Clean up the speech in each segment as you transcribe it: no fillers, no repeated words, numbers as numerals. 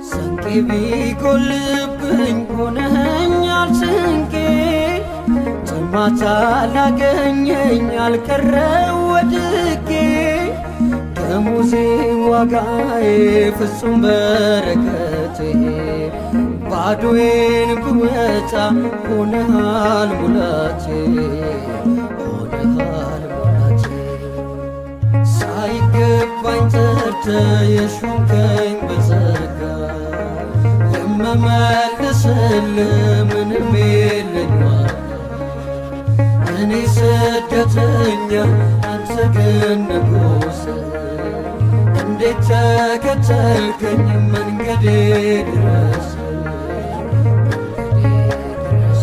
ስንቄ ቢጎልብኝ ሆነኸኛል ስንቄ፣ ጥማት አላገኘኝ አልቀረው ወድቄ። ደሞዜ ዋጋዬ ፍጹም በረከቴ፣ ባዶዬን ብወጣ ሆነሃል ሙላቴ፣ ሆነሃል ሙላቴ። ሳይገባኝ ጠርተህ የሾምከኝ በጸጋ፣ የምመልስልህ ምንም የለኝ ዋጋ። እኔ ስደተኛ አንተ ግን ንጉሥ፣ እንዴት ተከተልከኝ መንገዴ ድረስ፣ መንገዴ ድረስ።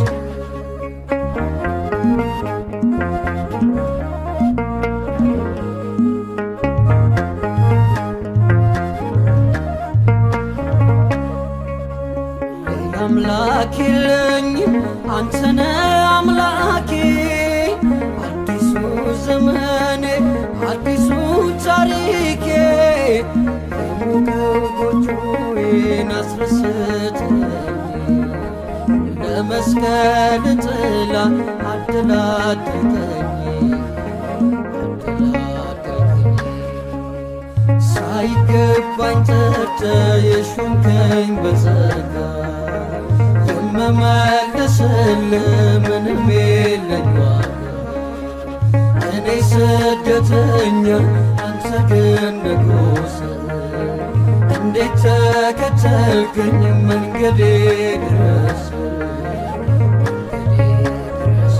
ሌላ አምላክ የለኝም፣ አንተ ነህ አምላኬ። አዲሱ ዘመኔ አዲሱ ታሪኬ፣ የሞቀው ጎጆዬን አስረስተኝ፣ ለመስቀል ጥላ አደላደልከኝ፣ አደላደልከኝ። ሳይገባኝ ጠርተህ የሾምከኝ በጸጋ፣ የምመልስልህ ምንም የለኝ ዋጋ። እኔ ስደተኛ አንተ ግን ንጉሥ፣ እንዴት ተከተልከኝ መንገዴ ድረስ፣ መንገዴ ድረስ።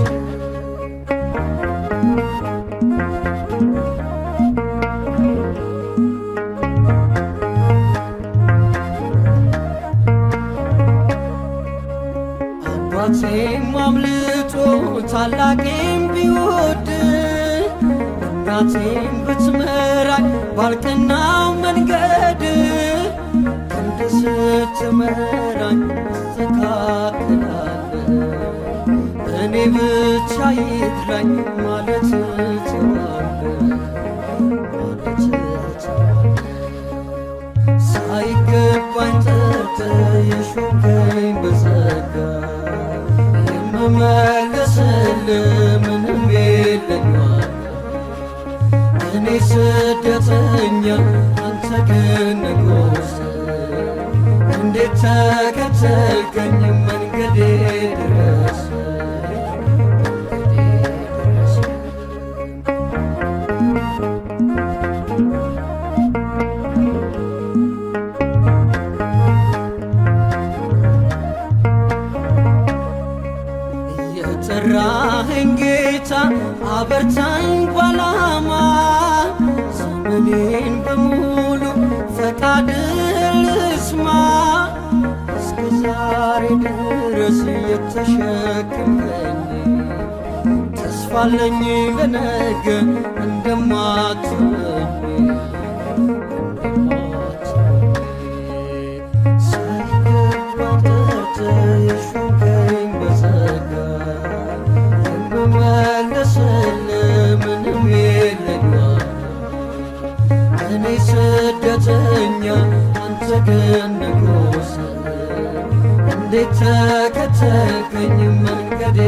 አባቴም አምልጦ ታላቄም ቢወድ፣ እናቴም ብትመራኝ ባልቀናው መንገድ፣ ክንድ ስትመራኝ እስተካከላለሁ፣ እኔ ብቻ ይድላኝ ማለት ትተዋለህ፣ ማለት ትተዋለህ። ሳይገባኝ ጠርተህ የሾምከኝ በጸጋ፣ የምመልስልህ ምንም የለኝ ዋጋ። እኔ ስደተኛ አንተ ግን ንጉሥ፣ እንዴት ተከተልከኝ መንገዴ ድረስ፣ መንገዴ ድረስ። የጠራኸኝ ጌታ አበርታኝ ባላማ፣ ዘመኔን በሙሉ ፈቃድህን ልስማ። እስከ ዛሬ ድረስ የተሸከምከኝ፣ ተስፋለኝ ለነገ እንደማትተወኝ፣ እንደማትተወኝ። ሳይገባኝ ጠርተህ የሾምከኝ በጸጋ፣ የምመልስልህ ምንም የለኝ ዋጋ። እኔ ስደተኛ አንተ ግን ንጉሥ፣ እንዴት ተከተልከኝ መንገዴ